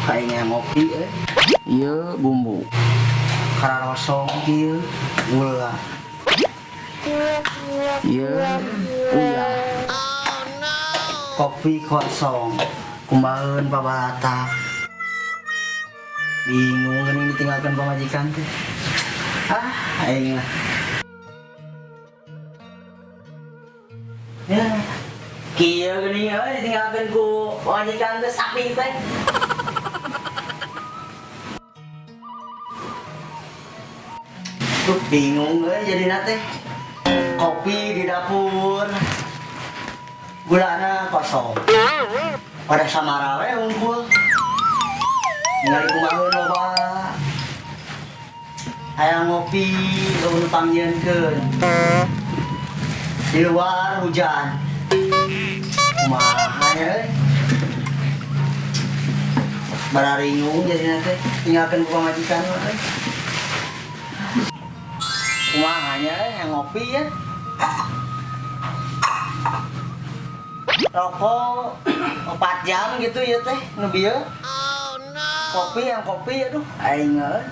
Kayaknya ngopi eh. Iya bumbu. Kararosong kieu gula. Iya uyah. Kopi kosong. Kumbaheun pabalatak. Bingung geuning ditinggalkan pamajikan teh. Ah, aing mah. Ya. Kieu geuning euy ditinggalkeun ku pamajikan teh sapi teh. Duh, bingung euy jadina teh. Kopi di dapur. Gulana kosong. Pada samara we unggul. Ningali kumaha loba. Hayang ngopi eueuh nu pangieunkeun. Di luar hujan. Kumaha nya euy. Bararingung jadina teh tinggalkeun ku pamajikan mah euy. Kumaha nya euy hayang ngopi ya. Rokok 4 jam gitu ya teh nu bieu. Kopi yang kopi aduh aing euy.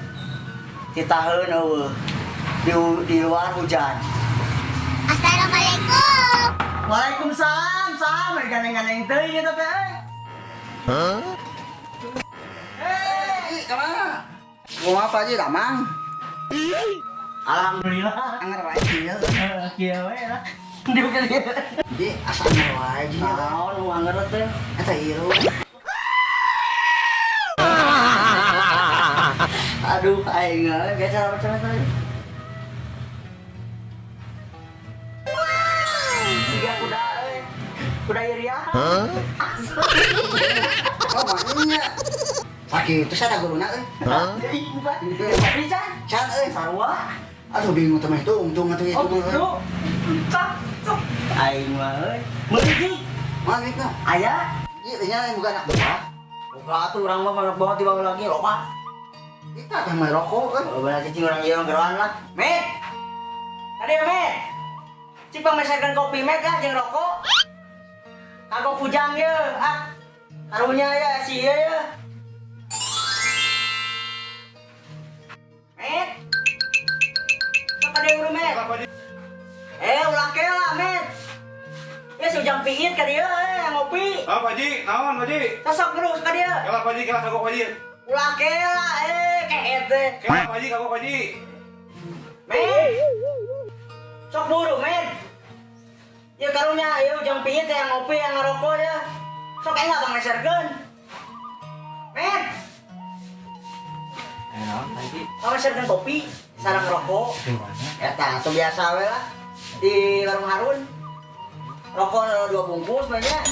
Titaheun eueuh. Di luar hujan. Assalamualaikum. Waalaikumsalam, salam gandeng-gandeng teuing eta teh. Hah? Hei, ka mana? Mau apa aja damang? Alhamdulillah. Anger wae kieu. Kieu we lah. Dibuka kieu. Di asa anger wae jeung Naon nu anger teh? Eta hirup. Aduh, aing euy, biasa macam apa tadi? Siga kuda euy. Kuda irian. Hah? Oh, makanya. Sakitu saya guruna euy. Hah? Kopi can? Can euy. Sarua. Aduh bingung teh mah itu untung atuh itu Oh, mah. gitu. Cak, cok. Aing mah euy. Meuli jig. Mana duitna? Aya. Ieu teh nya bukan anak buah. Boga atuh urang mah anak buah dibawa lagi loba. Kita teh mah rokok euy. Oh, benar cicing urang ieu geroan lah. Met. Tadi Met. Cik pameserkeun kopi Met lah jeung rokok. Kagok kujang ye, ah. Karunya ya si ieu ye. Met. Sok ka dieu Met. Ulah kela Met. Ya si Ujang piit ka dieu ngopi. Ah, Pak Haji, naon Pak Haji? Sosok terus ka dieu. Kela Pak Haji, kela kagok Pak Haji. Ulah kela keet teh. Kela Pak Haji, kagok Pak Haji. Met. Sok buru Met. Ya karunya ya Ujang piit yang ngopi yang ngerokok ya. Sok enggak bang meserkeun. Met. Naon tadi? Bang meserkeun kopi sareng rokok. Di mana? Eta tuh biasa we lah di warung Harun. Rokok 2 bungkus banyak.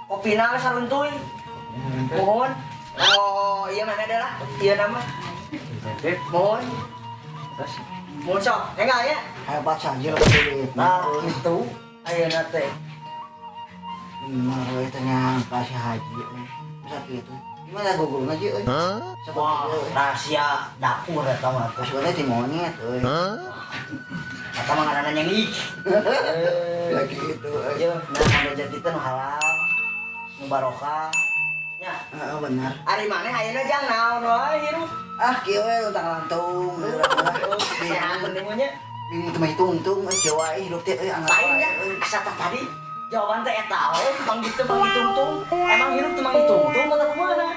Kopina we saruntuy. Mohon. Oh, iya mana ada lah. Iya nama. Mohon. Terus Mohon sok. Enggak ya? Hebat saja lah duit. Nah, gitu. Ayeuna teh. Mah euy teh nyangka si Haji euy. Bisa kitu. Gimana gugurna ji euy? Wah, rahasia dapur eta mah. Sebenarnya ti monyet euy. Eta mah ngaranna nyengik. Ya gitu euy. Yo, nah rezeki teh nu halal, nu barokah. Nya. Heeh bener. Ari maneh ayeuna jang naon wae hirup? Ah kieu we untang lantung. Sehat penting mah nya. Bingung teh mah itu untung euy kieu wae hirup teh euy anggar. Lain nya asa tah tadi jawaban teh eta we mang gitu mang ditungtung. Emang hirup teh mang ditungtung atau kumaha?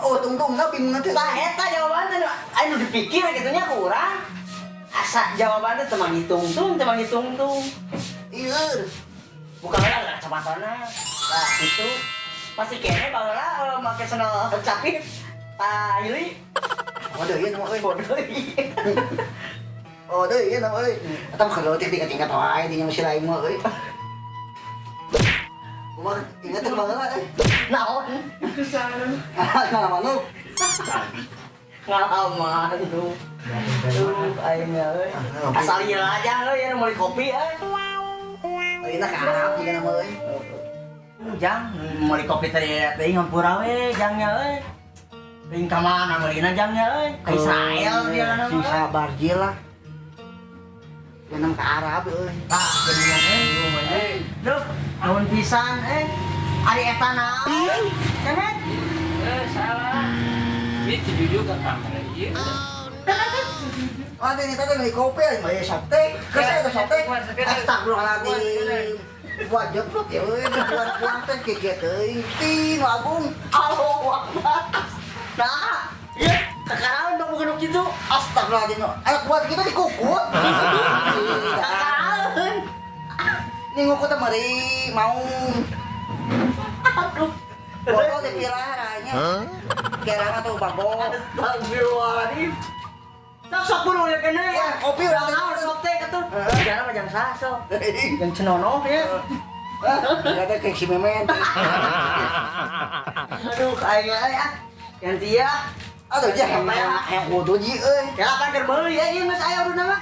Oh, tungtung na bingung teh. Tah eta jawaban teh anu dipikir kitu nya ku urang. Asa jawaban teh teu mang ditungtung, teu mang ditungtung. Ieu. Buka heula kacamatana. Nah, itu pasti kene baheula make sendal capit. Tah Yuli. Oh, deui mah euy. Bodoh. Oh, deui mah euy. Eta mah kalau tingkat-tingkat wae di masih lain mah euy. Kumaha ingat teh baheula euy. Naon? Ngalaman lu. Ngalaman lu. Duh, aing euy. Asal ieu aja euy nu meuli kopi euy. Ayeuna ka Arab jiga nama euy. Jang, meuli kopi teh teh ngampura we jangnya euy. Teuing ka mana meulina jangnya euy? Ka Israel dia nama. Sing sabar ji lah. Menang ka Arab euy. Tah, geuningan euy. Duh, nuhun pisan euy. Ari eta naon? Kemet? Eh, salah. Ieu si Juju ke kamar ieu. Oh, ini tadi beli kopi, beli sate. Kesel ke sate. Astagfirullahaladzim. Buat jeplok ya, euy, buat pulang teh kieu teuing. Tin agung. Allahu Akbar. Nah, ieu kakaraon dong bukan kitu. Astagfirullahaladzim. Anak buat kita dikukut. Kakaraon. Ini ngukut teh meri mau. Aduh. Botol dipirah arahnya. Kira tuh bagong. Astagfirullahaladzim. Sok sok buru ya kene ya. Ya, kopi udah naon sok teh atuh. Heeh. Jangan mah jang saso. Jang cenono ya. Kata kayak si Memen. Aduh, aing euy ah. Ganti ya. Aduh, jah yang kudu ji euy. Ya kan keur beuli ya ieu geus aya uduna mah.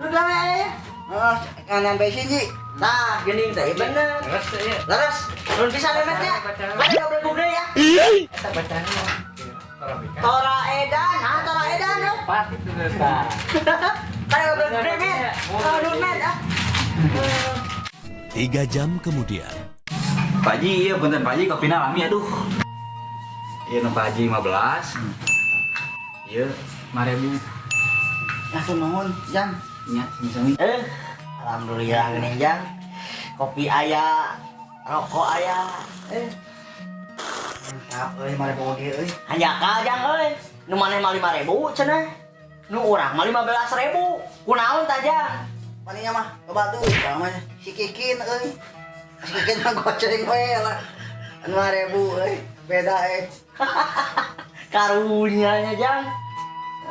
Udah mah aya ya. Ah, kanan bensin ji. Nah, geuning teh bener. Leres teh ieu. Leres. Nuhun pisan Memet ya. Mari ngobrol deui ya. Eta bacana. Torabika. Tora edan, ah tora edan ya. Pas itu tah. Mari ngobrol deui Met. Nuhun Met ah. 3 jam kemudian. Pak Haji, iya punten Pak Haji, kopina lami aduh. Iya nu Pak Haji 15. Iya, 5.000. Langsung nuhun, Jang. Nya, sami-sami. Eh, alhamdulillah geuning Jang. Kopi aya, rokok aya. Eh, Mantap euy, 5.000 oge euy. hanjakal Jang euy. Nu maneh mah 5.000 cenah. Nu urang mah 15.000. Kunaon tah Jang? Palingnya mah loba duit, urang mah si Kikin euy. Si Kikin mah goceng we lah. 5.000 euy, beda euy. Karunya nya Jang.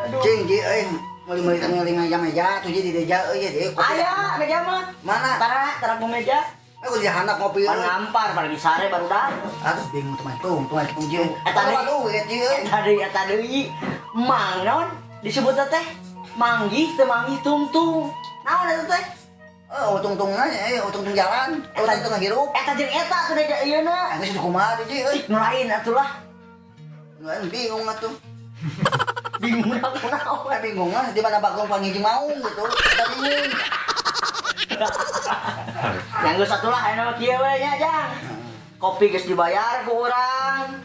Aduh. Cing ji euy, meuli-meuli teh meja meja tuh ji di deja euy jadi kopi. Aya meja mah. Mana? Tara, tara ku meja. Aku di handap ngopi Pan euy. ngampar, pan sare baru dah. Aduh bingung teman tuh, tuh tuh ji. Eta Loba duit ji euy. Eta deui mang naon disebut teh manggih teu manggih tungtung. Naon eta teh? Eh, untung-tungnya eh untung-tung jalan, untung-tung hirup. Eta jeung eta tuh deja ieuna. Geus kumaha tuh ji euy. Nu lain atuh lah. Nu lain bingung atuh. Bingung aku naon. Eh bingung lah di mana bagong pangijing maung gitu. Kita bingung. Yang geus atuh lah ayeuna mah kieu we nya Jang. Kopi geus dibayar ku urang.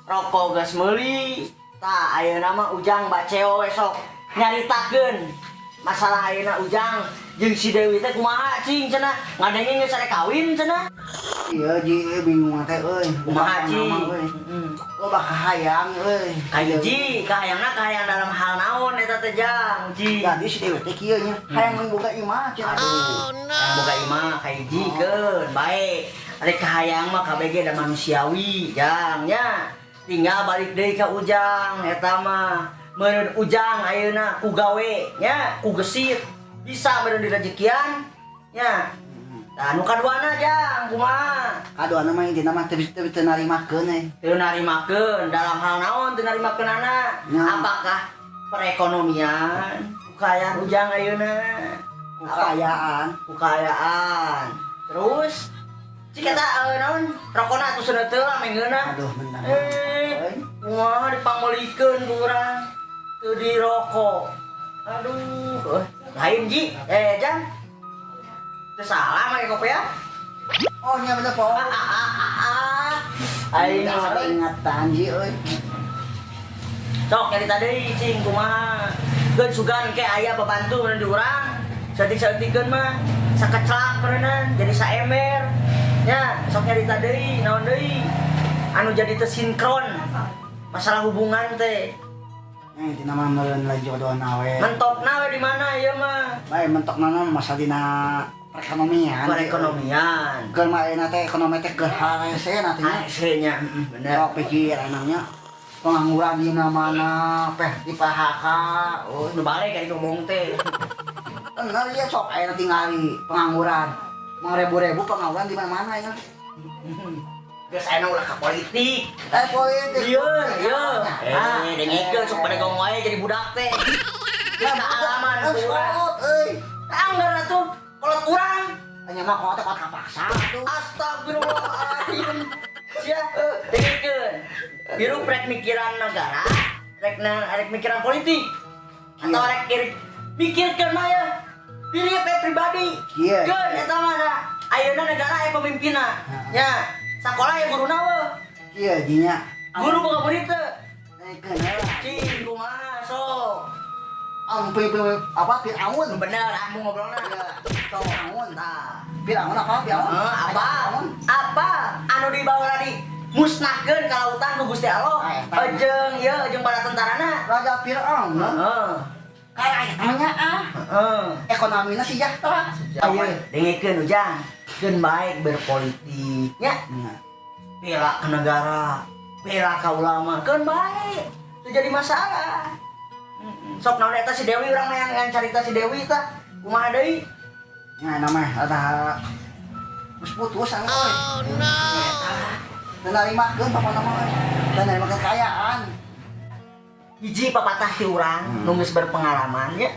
Rokok geus meuli. Tah ayeuna mah Ujang baceo we sok nyaritakeun masalah ayeuna Ujang jeung si Dewi teh kumaha cing cenah ngadenge geus arek kawin cenah. Iya ji euy bingung teh euy. Kumaha cing? Euy. Loba kahayang euy. Kahiji, kahayangna kahayang dalam hal naon eta teh Jang, Ji. Jadi si Dewi teh kieu nya, hayang boga imah cenah. Aduh, hayang boga imah kahiji keun, bae. Arek kahayang mah KBG da manusiawi, Jang nya. Tinggal balik deui ka Ujang eta mah. Meureun Ujang ayeuna ku gawe nya, ku gesit. Bisa meureun direjekian nya. Tah nu kaduana Jang, kumaha? Kaduana mah intina mah teu teu teu narimakeun euy. Teu narimakeun dalam hal naon teu narimakeunana? Nya. Apakah perekonomian, kekayaan Ujang ayeuna? Ku kaayaan. Ku kaayaan. Terus cik eta naon? Rokona atuh seuneu teu lah mengeuna. Aduh bener. Eh, wah dipangmeulikeun ku urang teu dirokok. Aduh, lain Ji. Eh, Jang. Teu salah make kopi ya? Oh nya bener po. Aing Dasar mah ingatan ji euy. Sok nyarita deui cing kumaha. Geun sugan ke aya babantu meureun di urang. Saeutik-saeutikeun mah sakeclak meureunnan jadi saember. Nya, sok nyarita deui naon deui. Anu jadi teu sinkron masalah hubungan teh. Eh intina mah meureun lain jodohna we. Mentokna we di mana ieu mah? Bae mentokna mah masalah dina perekonomian. Perekonomian. Keur mah ayeuna teh ekonomi teh keur harese na teh nya. Harese nya, bener. Sok pikir enaknya pengangguran di mana-mana, peh di PHK. Oh, nu balik kan ngomong teh. Bener ya sok ayeuna tingali pengangguran. Mau ribu-ribu pengangguran di mana-mana ya. Geus ayeuna ulah ka politik. Eh politik. Iya, iya. Eh, dengekeun sok pada ngomong wae jadi budak teh. Geus kaalaman Geus ku urang. kolot euy. Anggar atuh kolot urang. Nya mah kolot teh kolot kapaksa atuh. Astagfirullahaladzim. Sia, dengekeun. Hirup rek mikiran negara, rek na rek mikiran politik. Atau Iya. rek mikirkeun mah ya. Diri pe pribadi. Iya. Keun eta mah da. Ayeuna negara aya pemimpinna. Heeh. Nya, Sakola ya guruna we. Iya jinya. Guru boga murid teu? Naikeun heula. Cing kumaha sok. Ampun apa Firaun? Bener, ah mau ngobrolna. Sok Firaun. Tah. Firaun apa Firaun? Heeh, apa? Apa anu dibawa di musnahkeun ka lautan ku Gusti Allah? Jeung ieu jeung para tentarana. Raja Firaun. Heeh. Kayaknya ah. Heeh. Ekonomina sejahtera. Ayo, dengekeun Ujang. Keun baik berpolitik nya. Bela ke negara, bela ka ulama, keun baik. Teu jadi masalah. Sok naon eta si Dewi urang mah yang carita si Dewi tah. Kumaha deui? Nya namanya ada geus putus anu euy. Oh no. Teu narimakeun pokona mah euy. Teu narimakeun kekayaan. Hiji papatah ti urang nu geus berpengalaman ya.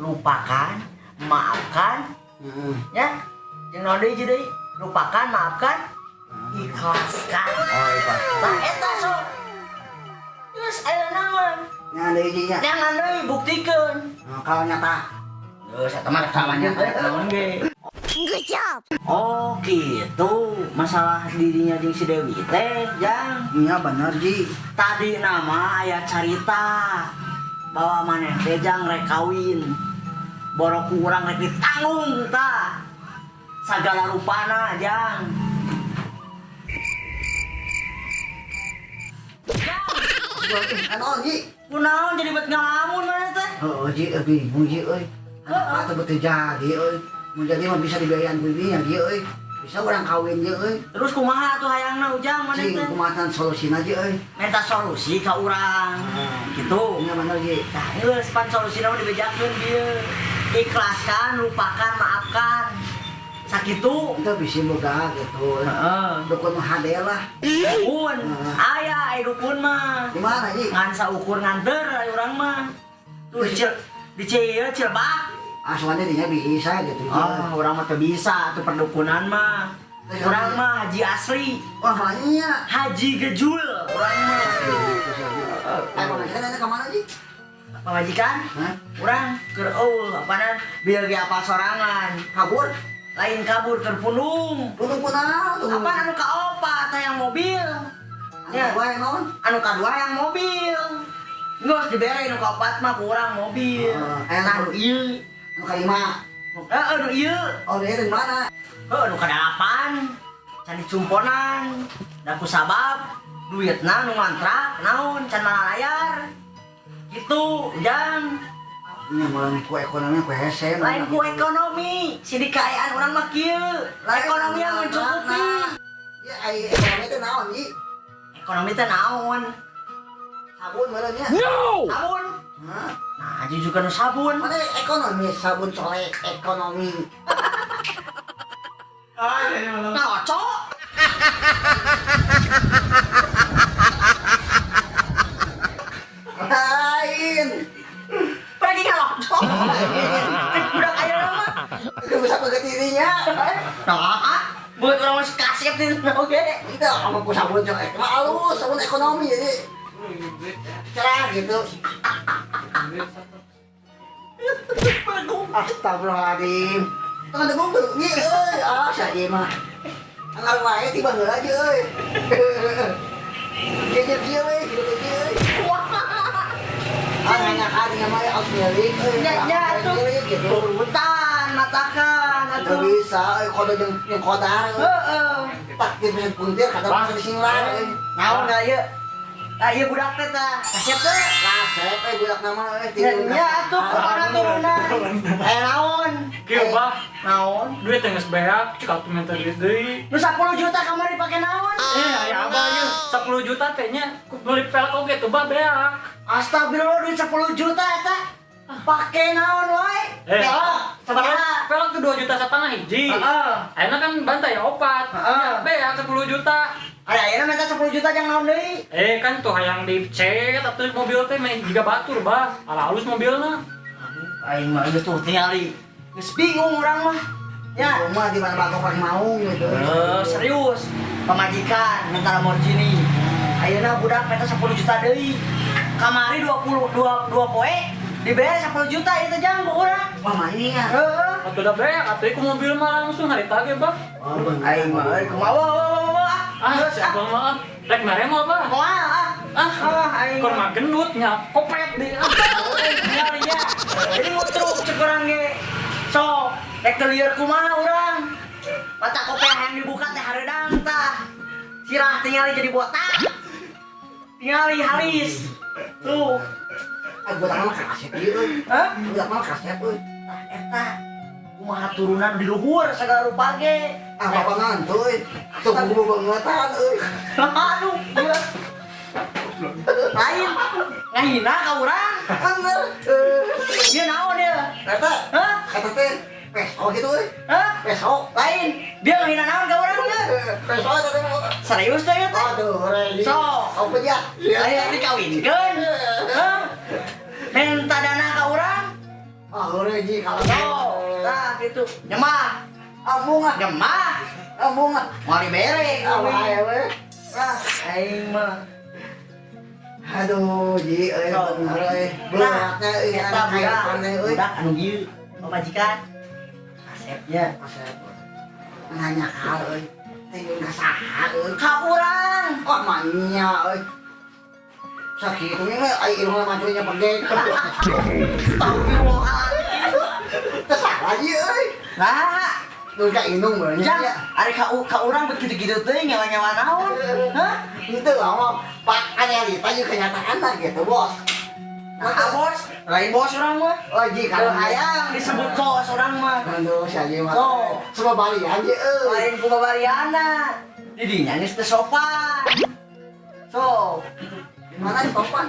Lupakan, maafkan, ya. Jeung naon deui hiji deui? Lupakan, maafkan, ikhlaskan. Oh, ikhlas. Tah eta sok. Geus aya naon? Nya deui hiji nya. Jangan deui buktikeun. Kalau nyata. Geus eta mah rekamannya naon ge. Good job. Oh gitu, masalah dirinya jeung si Dewi teh, Jang. Iya bener Ji. Tadi nama aya carita bahwa maneh teh Jang rek kawin. Borok ku urang rek ditanggung tah. Sagala rupana, Jang. Jang, Anu Ji. kunaon jadi bet ngalamun maneh teh? Heeh Ji, bingung Ji euy. Anu teh betul jadi euy. Mun jadi mah bisa dibiayaan ku ieu Ji euy. Bisa urang kawin Ji euy. Terus kumaha atuh hayangna Ujang maneh Cing teh? kumaha solusina Ji euy. Minta solusi ka urang. Gitu. Nya bener Ji. Nah, geus pan solusina mah dibejakeun dieu. Ikhlaskan, lupakan, maafkan. Sakitu. Itu bisa boga gitu. Heeh. Dukun mah hade lah. Dukun. Aya ai dukun mah. Di mana Ji? Ngan saukur nganter ai urang mah. Tuh dicil dicil cilbak. Ah, soalnya dinya bisa gitu. Ah, urang mah teu bisa atuh perdukunan mah. Urang mah haji asli, Wah, banyak. haji gejul urang mah. Eh, pamajikan ada kemana Ji? Pamajikan? Hah? Urang keur eueuh apanan biar ge apal sorangan. Kabur? Lain kabur keur pundung. Pundung kunaon tuh? Apa anu kaopat hayang mobil? Anu kadua yang naon? Anu kadua hayang mobil. Geus dibere nu kaopat mah ku urang mobil. Aya nu ieu. Nu kalima. Heeh nu ieu. Oh, dia dari mana? Heuh nu kadalapan. Can dicumponan. Da ku sabab duitna nu ngontrak naon can malayar. Gitu, Jang. Nya meureun ku ekonomi ku hese. Lain ku ekonomi, si dikaayaan urang mah kieu. Ekonomi yang mencukupi. Ya ai ekonomi teh naon, Ji? Ekonomi teh naon? Sabun meureun nya. No. Sabun. Hah? Nah, Haji juga nu sabun. Mana ekonomi sabun colek ekonomi. Ngocok. Lain. Pergi ngalocok. Budak aya mah. Itu bisa pakai dirinya. Nah, buat orang masih kasep di oge. Itu sama ku sabun colek. Mah halus sabun ekonomi jadi cerah gitu. Astagfirullahaladzim. Tengah degung beungi euy. Ah, saja mah. Anggar wae tiba heula aja euy. Jejer kieu we, kieu kieu euy. Ah, nanyakan nya mah harus milik euy. Nya nya atuh. Gitu. Turutan matakan Teu atuh. bisa euy kodo jeung jeung kodar. Heeh. Tak geus bisa puntir kadang bisa disinglar euy. Naon da ieu? Tah ieu budak teh tah. Kasep teh. Kasep euy budak nama euy. Nya nya atuh kumaha turunan. Eh naon? Kieu bah, Naon? duit teh geus beak, cek atuh minta duit deui. Nu 10 juta kamari pake naon? Eh, aya abah ieu 10 juta teh nya ku beli pelek oge tuh bah beak. Astagfirullah duit 10 juta eta. Pake naon wae? Eh. Pelek sabaraha? Pelek tuh 2 juta setengah hiji. Heeh. Ayeuna kan bantai opat. Heeh. Beak 10 juta. Aya ayeuna minta 10 juta jang naon deui? Eh kan tuh hayang dicet atuh mobil teh meh jiga batur bah. Ala halus mobilna. Aing mah geus tuh tingali. Geus bingung urang mah. Ya. Rumah di mana batok orang mau gitu. Serius. Pamajikan minta Lamborghini. Ayeuna budak minta 10 juta deui. Kamari 22 dua poe dibayar 10 juta itu jang ku urang. Wah, mainnya. Heeh. Atuh da beak atuh ku mobil mah langsung harita ge bah. Oh, bener. Aing mah euy kumaha wah wah wah wah. Ah, Geus, ah. siapa mah? Rek mere mah apa? Moal ah. Ah, Ah, aing. kur mah gendut nya, kopet di. Ah. Tinggal ya. Jadi ngutruk cek urang ge. Sok, rek teu lieur kumaha urang. Mata kopiah yang dibuka teh hareudang tah. Sirah tingali jadi botak. Tingali halis. Tuh. Ah, gua tangan mah kaset ieu euy. Hah? Budak mah kaset euy. Tah eta. Kumaha turunan di luhur segala rupa ge. Ah, bapak ngantu euy. Tuh gua bangetan euy. Aduh, gila. Lain ngahina ka urang. Bener. Ieu naon ieu? Eta, Hah? eta teh peso gitu euy. Hah? Peso. Lain, dia ngahina naon ka urang ieu? Peso eta teh. Serius teh ieu teh? Aduh, ready. Sok. Apa ya? Ayo dikawinkeun. Hah? Minta dana ka urang. Ah, ready kalau Sok, tah gitu. Nyemah, Ambung ah, nyemah. ambung ah. Moal dibere Ah, kawin. wae we. Ah, aing mah. Aduh, ji euy, Sok. bener euy. Nah, Beratnya euy, eta anak budak, kayak euy. budak anu ieu pamajikan. Kasepnya Kasep. Nanya kal euy. Tinggal ka saha euy. ka urang. Wah, manya euy. Sakitu mah ai irungna majunya pegek. Astagfirullahaladzim. Teu salah ji euy. Nah, Nu ka indung meureun Jang, nya. ari ka urang bet kitu-kitu teuing nyawa-nyawa naon? Hah? Henteu mah pak realita jeung kenyataan lah gitu, Bos. Nah, bos, lain bos urang mah. Oh, ji Kalau kalau hayang disebut bos urang mah. Aduh, si Haji mah. Sok. Semua balian ji euy. Lain ku babariana. Didinya geus teu sopan. So, Mana di sopan?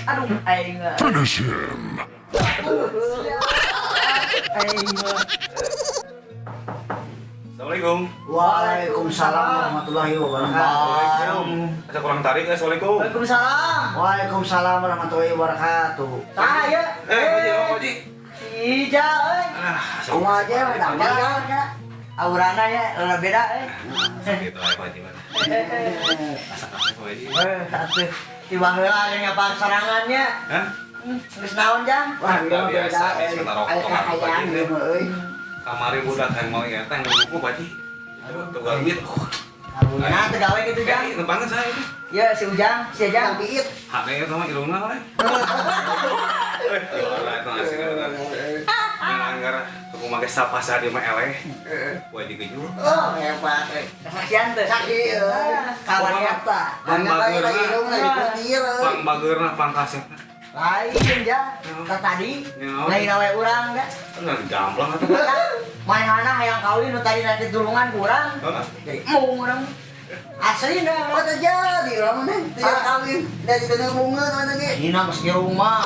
aduh aing mah. Finish him. Aing mah. Assalamualaikum. Waalaikumsalam warahmatullahi wabarakatuh. Asa kurang tarik ya, Assalamualaikum. Waalaikumsalam. Waalaikumsalam warahmatullahi wabarakatuh. Saha ya? Eh, Pak Haji, Pak Haji. Si Ija euy. Alah, Kumaha aja, Jalan, jalan, jalan. Aurana ya, rada beda euy. Gitu aja Pak Haji. Mah. Asa kasih Pak Haji. Eh, atuh. Tiba heula ge nyapa sorangannya. Hah? Geus naon, Jang? Wah, ieu mah beda. Biasa, biasa, rokok, Aya kahayang rokok, ieu mah euy. Kamari budak yang mau ingat yang buku Pak Haji. Tuh duit. Nah, teu gawe gitu, Jang. Eh, banget saya itu. Ya, si Ujang, si Jang Ujang. piit. Haknya itu mah irungna we. Eh, gimana itu ngasih Ngelanggar aku make sapa sa di mah eleh. Wah digejul. Oh, hebat euy. Kesaksian teh. Saksi euy. Kawan eta. Banyak euy irungna diputir euy. Pang bageurna pang kasepna. Lain, Jang. Ka tadi lain awe urang da. Kan gamblang atuh. Manehana hayang kawin nu tadi nanti tulungan ku urang. Heeh. Jadi embung urang. Asli dah. Oh, teu jadi urang mah teu jadi kawin. Da diteungeun mana ge. Hina geus di rumah.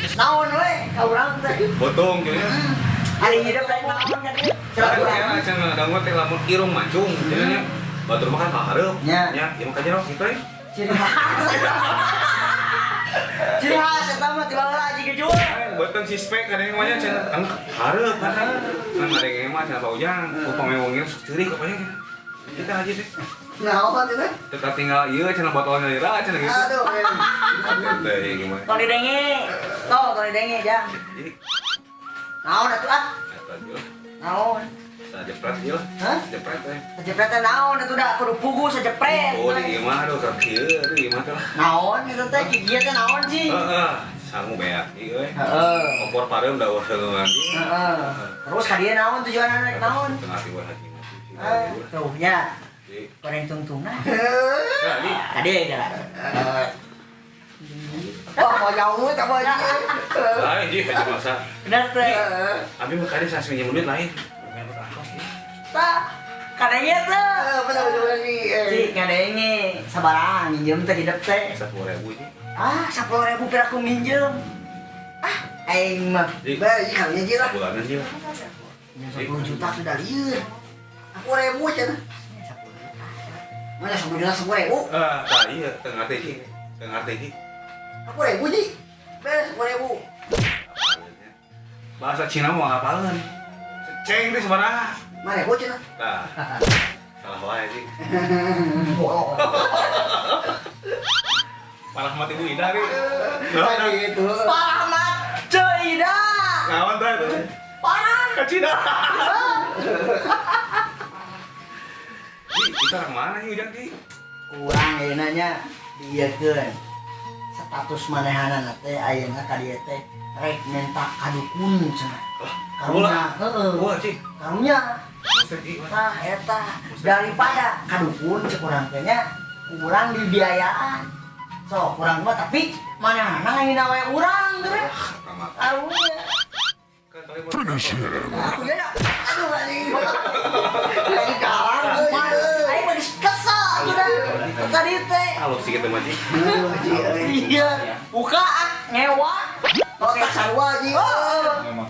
Geus naon we ka urang teh. Botong gitu. Hari hidup lain naon kan ieu. Kan kira cenah dangu teh lamun irung mancung jadinya batur mah kan kahareup. Nya. Nya, ieu mah kajero kitu we. Ciri khas. Ciri khas eta mah tiba heula haji gejul. Botong si spek ada yang mah cenah kan kahareup kan. Kan ada yang mah cenah Pak Ujang, upami wong ieu sok ceurik apanya gitu. Kita aja deh. Naon teh? Tetap tinggal ieu cenah botolnya lira cenah gitu. Aduh. Teh gimana? Tong didenge. Tong tong didenge, Jang. Jadi Naon atuh ah? eta ieu Naon? sajepret ieu. Hah? Jepret teh. Sajepret teh naon atuh da kudu pugu sajepret. Oh, di ieu mah aduh ka kieu, aduh ieu mah teh lah. Naon itu teh kieu teh naon sih? Heeh, sangu beak ieu euy. Heeh. Kompor pareum da eueuh lagi. Heeh. Terus ka dieu naon tujuanna rek naon? Tengah tiwa haji. Eh, tuh nya Jadi, goreng tungtungna. nah, ini Kade geura. Wah, mau jauh tak mau haji. lain ji haji masa. Bener teh. Abi mah kade sasmi minjem duit lain. Main angkos ieu. Tah, kadenge teh. Bener bener nih. Ci, kadenge sabaraha minjem teh hidup teh. 10.000 ji. Ah, 10.000 pira aku minjem. Ah, aing mah. Ji, Bae kali aja lah. bulanan ji lah. Minjem 10 juta sudah lieur. Aku ribu cenah. Mana 10 juta 10 ribu? Ah, tah iya, teu ngarti ji. Teu ngarti ji. Aku ribu ji. Beres 10 ribu. Bahasa Cina mau ngapaleun. Ceng teh sabaraha? Mana ribu cenah? Tah. Salah wae ji. Parah mati Bu Ida nih. Kayak gitu. Parah mat, Ceu Ida. Ngawan teh itu. Parah. Ka Cina. Kita orang mana nih Ujang Ki? Kurang ayeuna nya diieukeun. Status manehanana teh ayeuna ka dieu teh rek minta ka dukun cenah. Karunya, heeh. Wah, Ci. Karunya. Buset, Ji. Tah eta daripada ka dukun cek urang teh nya kurang dibiayaan. Sok kurang mah tapi manehana ngahina wae urang geura. Karunya. Finish him. Ya, aduh anjing. Lagi kalah euy. Aing mah geus kesel atuh dah. Tadi teh. Halus sih kita mah, Ji. Iya, buka ah ngewa. Otak sarua ji.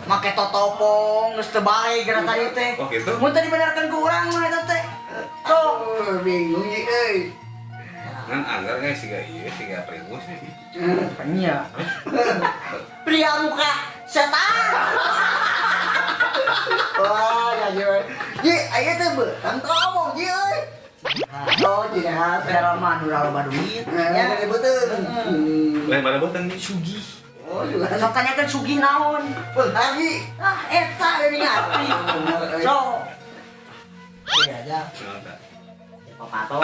Make totopong geus teu bae geura tadi teh. Oh, gitu? Mun teu dibenerkeun ku urang mah eta teh. Sok bingung ji euy. Ngan anggar guys siga ieu siga primus nih. Nya. Pria muka setan. Wah, ya ji. Ji, aya teh beutang ngomong ji euy. Oh, ji hat. Darah mah nu loba duit. Nya beuteung. Lain pada beuteung nih sugih. Oh, juga. Sok tanyakeun sugih naon. Beunghar ji. Ah, eta deui ngarti. Sok. Iya aja. Papato.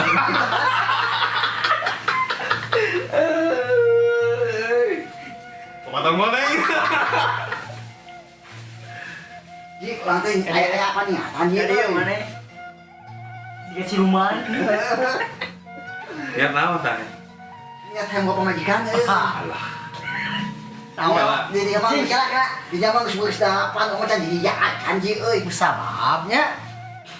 Papato mana? Ji, urang teh aya apa niatan ieu Jadi euy? mana? Jika siluman. Ya naon tah? Niat hayang gua pamajikan euy. Alah. Naon? Di dia mah Cing, kela kela. di dia mah geus geus dapan ngomong can jadi jahat ji euy. Sababnya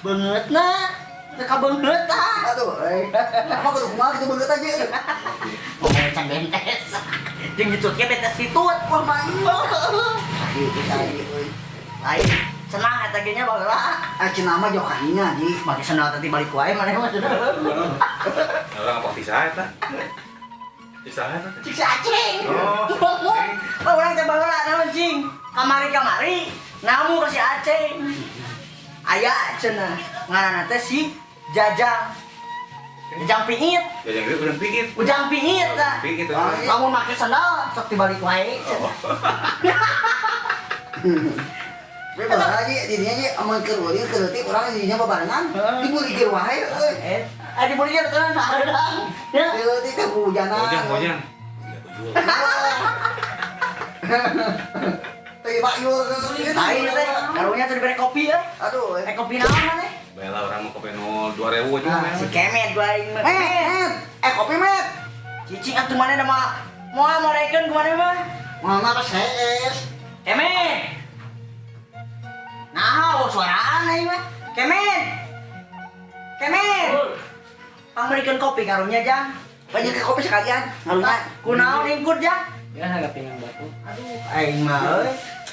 beungeutna teu kabeungeut ah. Aduh, euy. Apa kudu kumaha kitu beungeut aja euy. Ngomong can bentes. Jeung hitut ge bentes hitut. Wah, main. Gitu tadi euy. Lain cenah eta ge nya baheula. Ah cenah mah jokaninya ji. Make sendal teh balik wae maneh mah cenah. Orang apa ti saha eta? Ti saha eta? Cik si Aceng. Oh, si Aceng. Oh, urang teh baheula naon cing? Kamari-kamari namu ka si Aceng. Aya cenah ngaranna teh si Jajang. Jajang piit. Jajang piit, ujang piit. Ujang piit tah. Piit. Lamun make sendal sok dibalik wae cenah. Tapi baheula ji di dinya ji amun keur ulin keur leutik urang di dinya babarengan dibuligir wae euy. Dibuligir teh hareudang. Ya. Di leutik teh hujanan. Ujang, ujang. Teh Pak Yul Lain teh karunya teh dibere kopi ya. Aduh, Kopi naon maneh? Baiklah orang mau kopi 0 2000 aja. Si kemet gua aing mah. Met, kopi met. Cicing atuh maneh da mah moal morekeun ku maneh mah. Moal mah CS. Kemet. Nah, suaraan aing mah. Kemet. Kemet. Pangmeulikeun kopi karunya jang. Banyak ke kopi sekalian. Ngarunya. Kunaon ingkut jang? Ya agak pinang batu. Aduh, aing mah euy.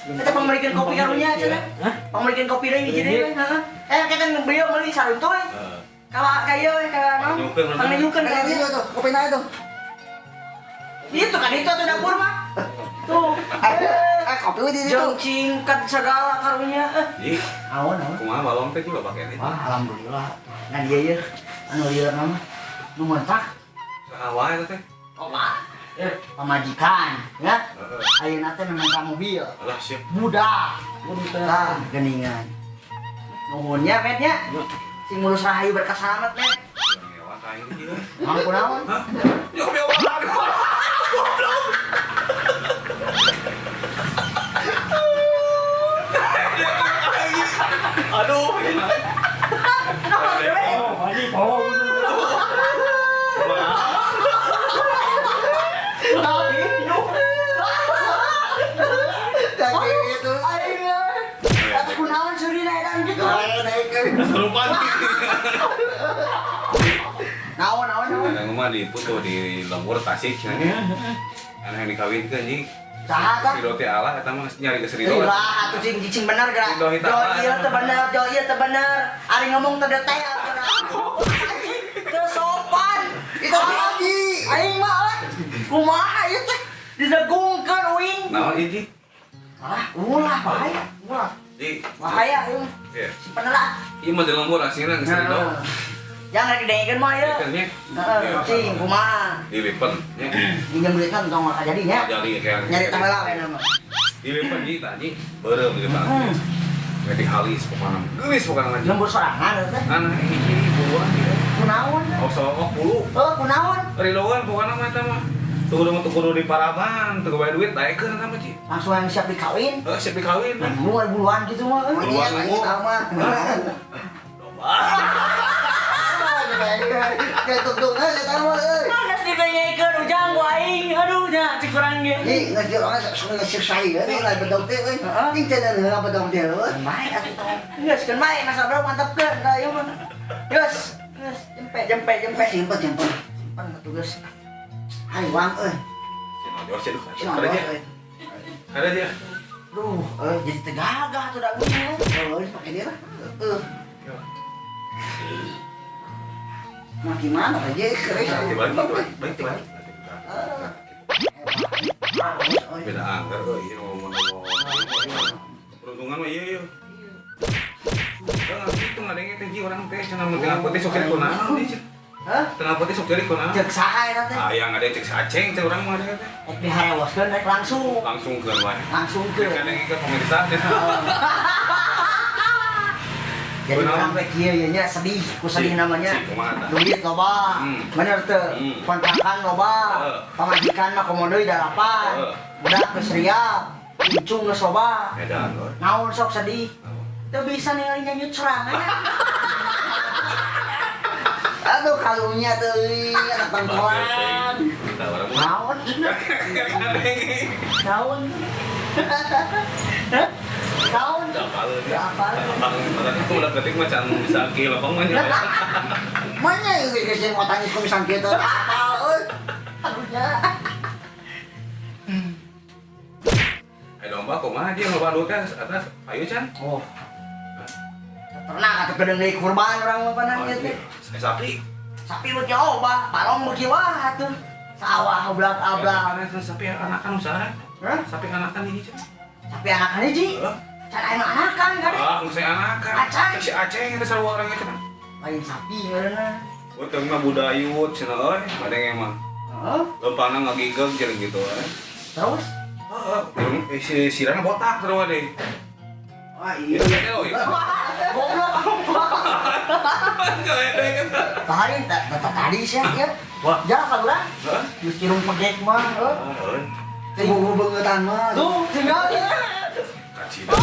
Eta pangmeulikeun kopi karunya cenah. Hah? Pangmeulikeun kopi deui hiji deui heeh. Kita beliau meuli saruntuy. Heeh. Ka ka ieu we ka naon? Pangnayukeun Kan itu tuh, kopi na itu. Itu kan itu atuh dapur mah. Tuh. Kopi we di ditu. Jeung cingkat segala karunya. Ji, Naon naon? kumaha balong teh juga pake nih. Wah, alhamdulillah. Ngan ieu ye anu lieur mah nu ngontrak. Saha wae eta teh? Oh, pamajikan ya. Ayeuna teh minta mobil. Alah siap. Budak. Tah geuningan. Nuhun nya met nya. Sing mulus rahayu berkah salamet met. Ngewa ka aing teh. Mang kunaon? Hah? Ya kopi awal. Goblok. Aduh. Oh, haji poho. Gitu. Aing atuh kunaon seurina edan gitu. Kesurupan. Naon naon naon. Ada mah di putu di lembur Tasik cenah. Anu yang dikawinkeun ji. Saha tah? Ridho teh Allah eta mah nyari geus ridho. Ulah atuh cing cicing bener geura. Ridho hitam. Jo ieu teh bener, jo ieu teh bener. Ari ngomong teh detail geura. Teu sopan. Itu lagi. Aing mah kumaha ieu teh didegungkeun uing. Naon ieu ji? Ah, ulah bahaya, ulah. Ji. Bahaya ieu. Iya. Simpen lah. Ieu mah di lembur asina geus ridho. Jangan rek didengekeun mah ieu. Nya. Heeh, cing kumaha. Dilipen nya. Minjem duitna tong maka jadi nya. Jadi kayak Nyari tanggal we nama. Dilipen ji tah ji. Beureum dilipen. Ngerti halis pokona. Geulis pokona mah. Lembur sorangan eta teh. Anak hiji buruan gitu. Naon? Ridoan pokokna mah eta mah. Tunggu dong kudu di paraban, teu bayar duit daekeun eta mah, Ci. Langsung yang siap dikawin. Heeh, siap dikawin. Mau buruan gitu mah. Buruan Iya, mah. Domba. Kayak tungtungan eta mah euy. Panas ditanyakeun Ujang ku aing. Aduh nya cik urang ge. Ih, geus dia orang sok geus sae euy, lain bedog teh euy. Ting teh heula bedog teh euy. Mae atuh tong. Geus keun mae masa bro mantepkeun ka ieu mah. Geus, geus jempe jempe jempe. Simpen simpen. Simpen atuh geus. Hariwang euy. Cenah jos aduh. Kada aja. Kada aja. Duh, jadi tegagah atuh da geunya. Oh, pakai dia lah. Heeh. Nah, gimana aja keris. Balik balik balik. Beda anggar euy, ieu ngomong-ngomong. Peruntungan mah ieu ieu. Enggak gitu ngadenge teh ji urang teh cenah mun tengah putih sok ceri kunaon di. Hah? Tengah putih sok ceri kunaon? Cek saha eta teh? Aya ngadenge cek si Aceng teh urang mah ngadenge teh. Rek diharewoskeun rek langsung. Langsung keun wae. Langsung keun. Ngadenge ke pemirsa. Jadi orang teh kieu ye nya sedih, ku sedih namanya. Duit loba. Bener teu? Kontrakan loba. Pamajikan mah komo deui 8. Budak geus riap, incung geus loba. Naon sok sedih? Teu bisa ningali nyanyut sorangan. Aduh kalunya teuing anak bangkoan. Naon? Naon? Naon? Apa? Itu udah ketik macam bisa kieu lapang mah nya. Manya ieu geus yang otangis ku misang kieu teh. Apal euy. Aduh nya. Eh domba kumaha dia loba duit teh atas ayo can. Oh. Ternak atuh kedeung deui kurban urang mah panang ieu teh. Sapi. Sapi beuki loba, balong beuki wah atuh. Sawah ablak-ablak. Sapi anakan usaha. Hah? Sapi anakan hiji can. Sapi anakan hiji? Can aya anakan kan? Ah, geus anakan. Aceng. Si Aceng eta sarua urang cenah. Lain sapi ngaranna. Utang mah budayut cenah euy, badeng emang. Heeh. Lempangna ngagigeg jeung gitu euy. Terus? Heeh, si sirana botak terus deui. Wah, iya. Goblok. Tadi tadi sih ya. Wah, jangan ka urang. Heeh. Geus kirung pegek mah, heuh. Teu beungetan mah. Tuh, tinggal ya. Kacida.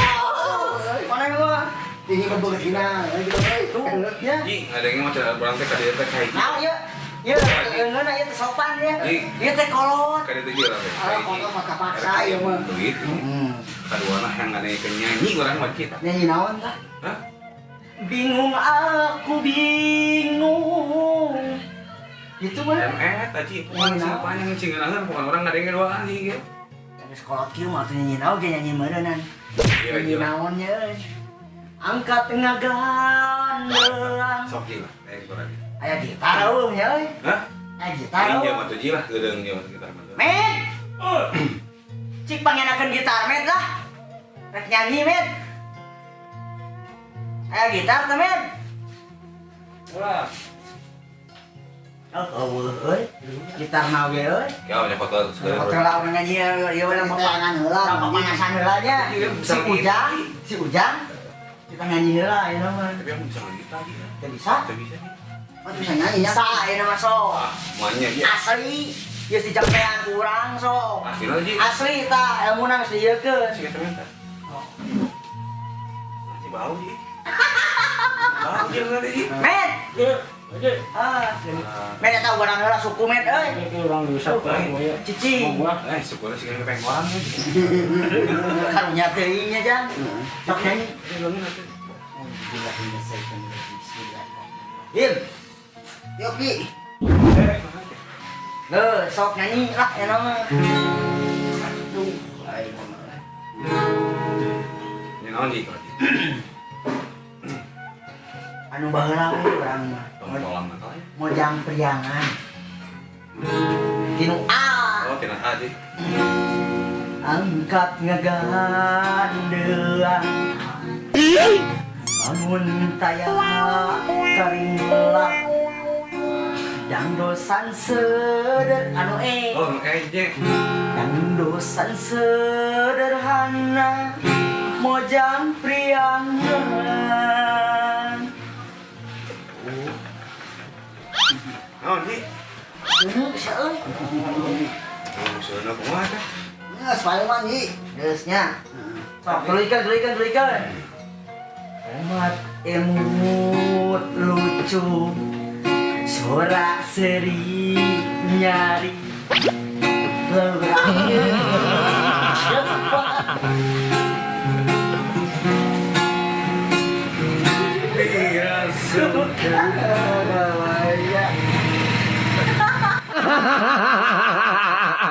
Mana mah? Ini kebeungetina gitu euy. Tuh, ya. Ji, ngadenge mah cara urang teh ka dieu teh ka hiji. Nah, ieu. Ieu ngeunah ieu teh sopan ya. Ieu teh kolot. Ka dieu teh urang teh. Ah, kolot mah kapaksa ieu mah. Duit. Heeh. Kaduana yang ngadenge nyanyi urang mah kita. Nyanyi naon tah? Hah? Bingung aku bingung. Itu mah. Eta Ji, pokoknya sing panjang sing ngeunaheun pokokna urang ngadenge duaan sih ge. Geus kolot kieu mah atuh nyanyi naon ge nyanyi meureunnan. Nyanyi naon nya euy. Angkat ngagandean. Sok ji lah, aya gitar lagi. Aya gitar eueuh nya euy. Hah? Aya gitar. Ini mah tuh ji lah geudeung ieu gitar mah. Med. Cik pangenakeun gitar Med lah. Rek nyanyi Med. Aya gitar teh Med. Ulah. Oh, eueuh euy. Gitar na ge euy. Ya, nya foto segala. Foto lah urang nyanyi ieu urang Tangan heula. Pamanasan heula nya. Si Ujang, kita nyanyi heula ieu mah. Tapi aku bisa nyanyi gitar gitu. Teu bisa? Teu bisa. Mah bisa nyanyi ya. Bisa ieu mah sok. Ah, manya ieu. Asli, ieu si jampean kurang sok. Asli lah ji. Asli tah ilmuna geus dieukeun. Si eta minta. Oh. Si bau ji. Bau ji nanti ji. Med. Ah, Med eta urang heula suku Med euy. Ini urang diusap we. Cici. Eh, sukuna sih pengen orang. Karunya teuing nya Jang. Sok nyanyi. Him. Yuk Ki. Heuh, sok nyanyi lah eta mah. Aduh, aing mah. Nya naon ji? Anu baheula we urang mah. Mojang Priangan. Tinu A. Oh, tina A ji. Angkat ngagandean. Bangun taya karingla. Dangdosan seder anu e. Oh, anu e je. Dangdosan sederhana Mojang Priangan. Naon ji? Seuneu bisa euy. Seuneu kumaha teh? Geus paling mah Ji. Geus nya. Sok tuluykeun tuluykeun tuluykeun. Omat emut lucu. Sorak seri nyari.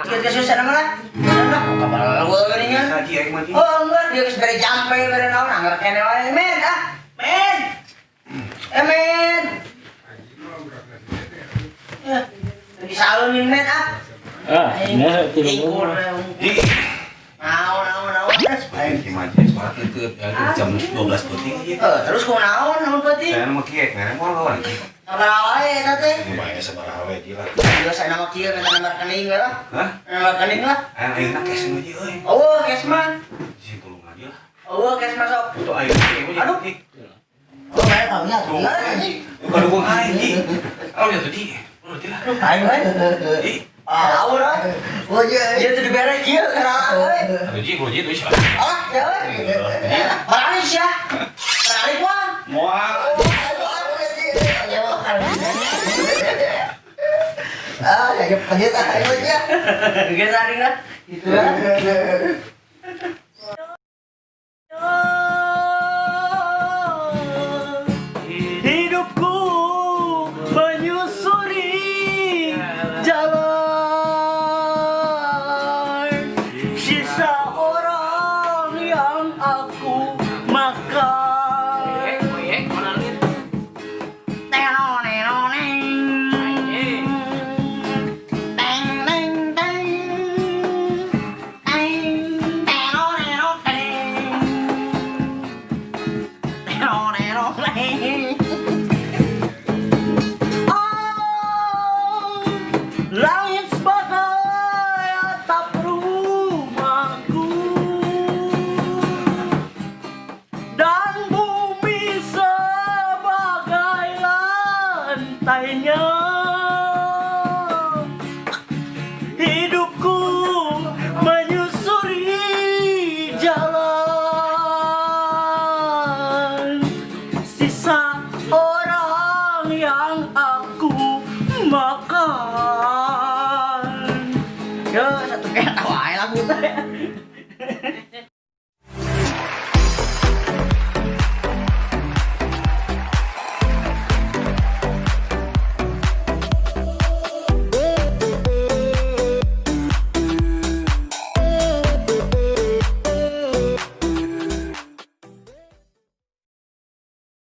Kita susah nama lah. Lah, kabal gua geuningan. Saji aing mah Ji. Oh enggak, dia geus bere jampe bere naon anggar kene wae men ah. Men. Eh men. Ya, disalungin men ah. Ah, nya Ingkur. Ji. Naon naon naon. Aing ki mah Ji, suara teu jam 12 peuting ieu. Eh, terus ku naon naon peuting? Saya mah kieu mere moal lawan Ji. Sabaraha wae eta teh? Bae sabaraha we Ji lah. Biasa nama kieu minta nomor rekening we lah. Hah? Nomor rekening lah. Aing ayeuna cash mah Ji euy. Oh, cash mah. Ji tulung aja lah. Oh, cash mah sok. Butuh aing Ji. Aduh. Oh, bae taunya. Ji. Bukan dukung aing Ji. Aduh jatuh Ji. Aduh Ji lah. Aing we. Ji. Ah, awur euy. Oh iya. Ieu teh dibere kieu kana euy. Aduh Ji, kudu Ji tuh sih. Ah, ya euy. Barali sia. Barali moal. Moal. Ah, ya ya ah, ayo ya. Geus aring lah. Gitu lah. Hidupku menyusuri jalan sisa orang yang aku makan. Teng neng teng. Teng teno neno teng. Teno neno teng. Oh, langit sebagai atap rumahku dan bumi sebagai lantainya. Hidupku menyusuri jalan sisa orang yang aku makan. Ya, satu kayak tahu aja lagu teh.